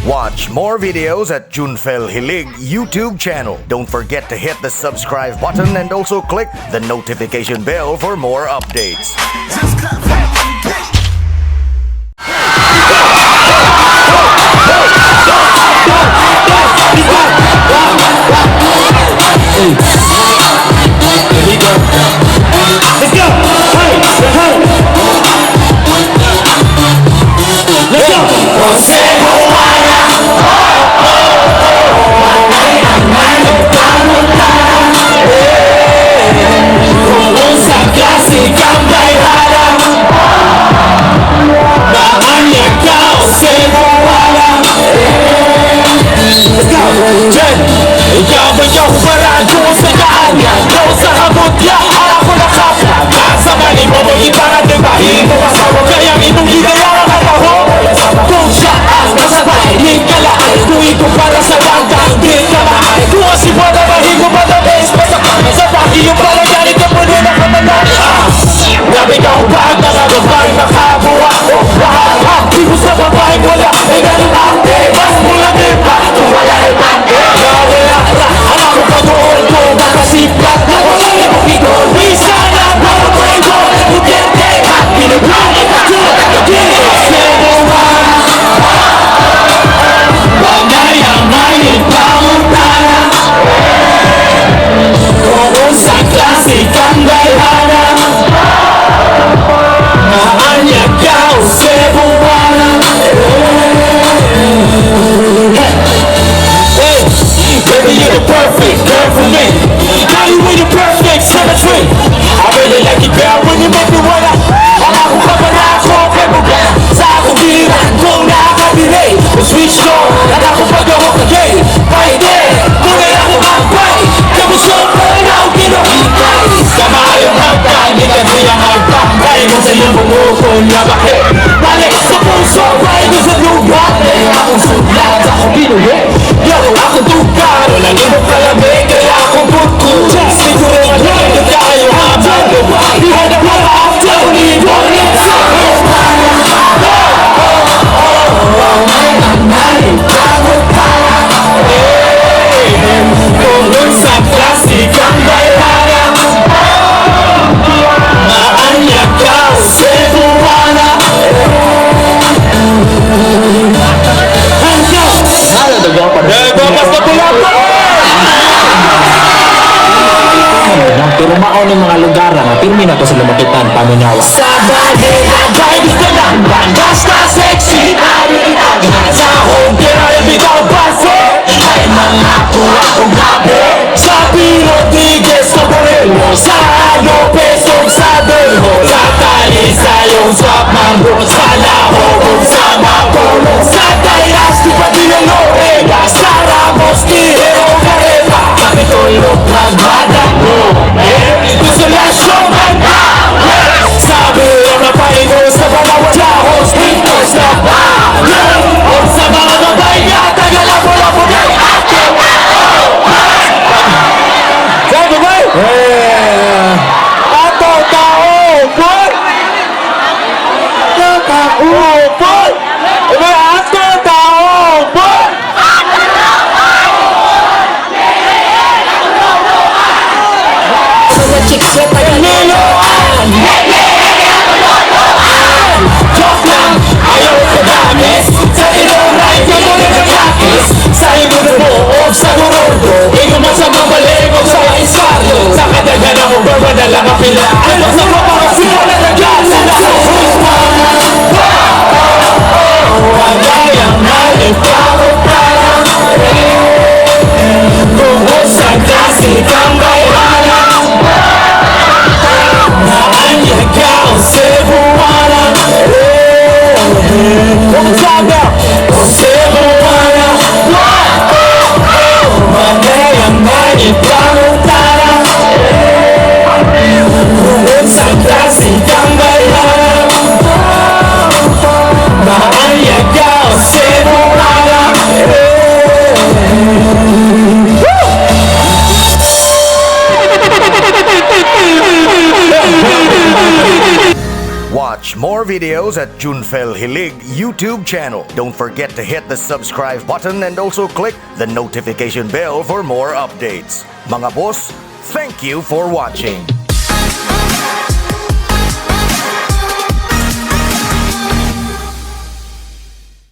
Watch more videos at Junfel Hilig YouTube channel. Don't forget to hit the subscribe button and also click the notification bell for more updates. Just clap for me. Let's go! Hey! Hey! Let's go! Kung sa klase kang bayhana, Maanyag ka o Cebuana. Let's go! Jen! Ikaw ba yung paraan kung sa kaanya? Ikaw sa kabutya, ako nakapla. Sa mali mo mo ipangat ng bahi mo asawa. Kaya ang imong gidayaran ang ako. Kung siya ang kasabay, di kalaan. Kung ikumpara sa bangkang, di kamaan. Kung ang sibuan na mahigo pa the best. Basta sa Baguio pala galit ka puno na kamanan. Ah! Grabe ka upag, mga babae makabuha. Oh, ah, di mo sa babae wala. Eh, ganun ate, mas mula di ba? Kung wala ay ate, wala ra. Anak ko pag-uol ko, makasipat. Wala na mapigol, bisa na para Duterte, Pinubuhay Cebuana. Bagay ang may pangutana. Kung sa klase kang bayhana, Maanyag ka o Cebuana. Hey, baby, you're the perfect girl for me. Now you in the perfect symmetry. I really like it, girl, when you make me wanna. Ang ako ka ba na ako, kay mo ba? Sa akong giliran, kung nakakabili. Switch ko, at ako pag-ako kagay. Pwede, tunay ako kampay. Kamusok pa rin ako kinukitay. Kamayong hagdan, di ka siyang hagpangkay. Kung sa iyong bumukol na bakit? Balik sa puso, balik sa lugar. Eh, akong sulat, akong binuhi. Yo, akong tugar. Walang ibang kalamig, kaya akong buko. Siguro mag-high, tayo habang behind the power after we go. Let's go! Kung sa klase kang bayhana, Maanyag ka o Cebuana. Nagpapas na pula ko! Pero mao ni mga lugar nga pirmi na to sila makitaan paminawa. Sa bagay na gusto lang basta sexy. Sa akong pera bitaw base. Ay mga kuha kong gabi. Sa Rodriguez sa Borelo. Sa Lopez o sa Belho. Sa Talisay sa Mambo. Sa Lahog sa Mapolo. Sa Tayas di Padilla Lorena. Sa Ramos Tiro Carrera. Kami tulog magmada. Ito sa lasyon. Sabi ang napaingo sa bawat lahos dito sa bayan. O sa mga babae nga tagalabo-labo ng akin. Sa babae? Eh, ato tao, boy! Tao, boy! Iba ato more videos at Junfel Hilig YouTube channel. Don't forget to hit the subscribe button and also click the notification bell for more updates. Mga boss, thank you for watching.